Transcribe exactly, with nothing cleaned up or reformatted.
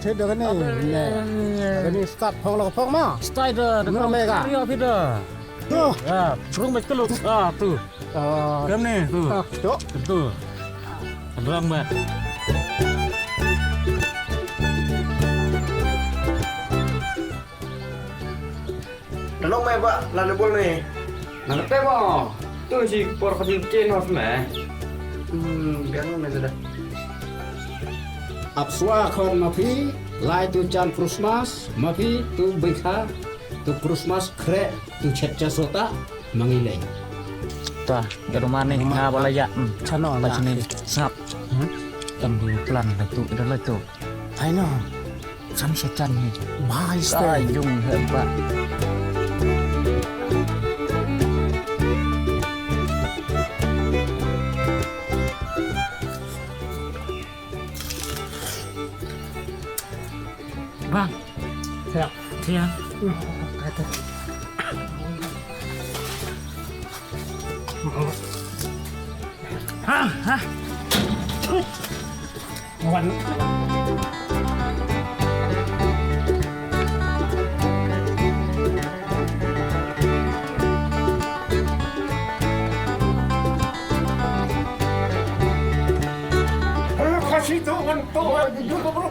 Phi da kane, ne. Da kane start phong la phong ma. Start da, da phong mega. Rio phi da. Tu. Ya, rung bek keluk. Ah, tu. Ah. Kam ni, tu. Ah, tu. Tu. Rung bek. Nang mai ba, la ne bol ne. Nang te ba. Tu si por khatin chen hos me. Hmm, biang me sudah. Ap swa khon ma phi, lai tu jan Christmas, ma phi tu bikha, tu Christmas kre, tu chet cha sota, mangi leng. Ta, ke rumah ni, ha, bala ya. Hmm. Chano, ba ya. Sini, sap. Hmm? Tam di plan la tu, dah la tu. Ai no. San sa chan ni. Bai stai. Ai, jung hebat. Bang. Ya. Ya. Hmm. Kata. Ha, ha. Wan. Kasi tu, wan tu, wan tu, bro.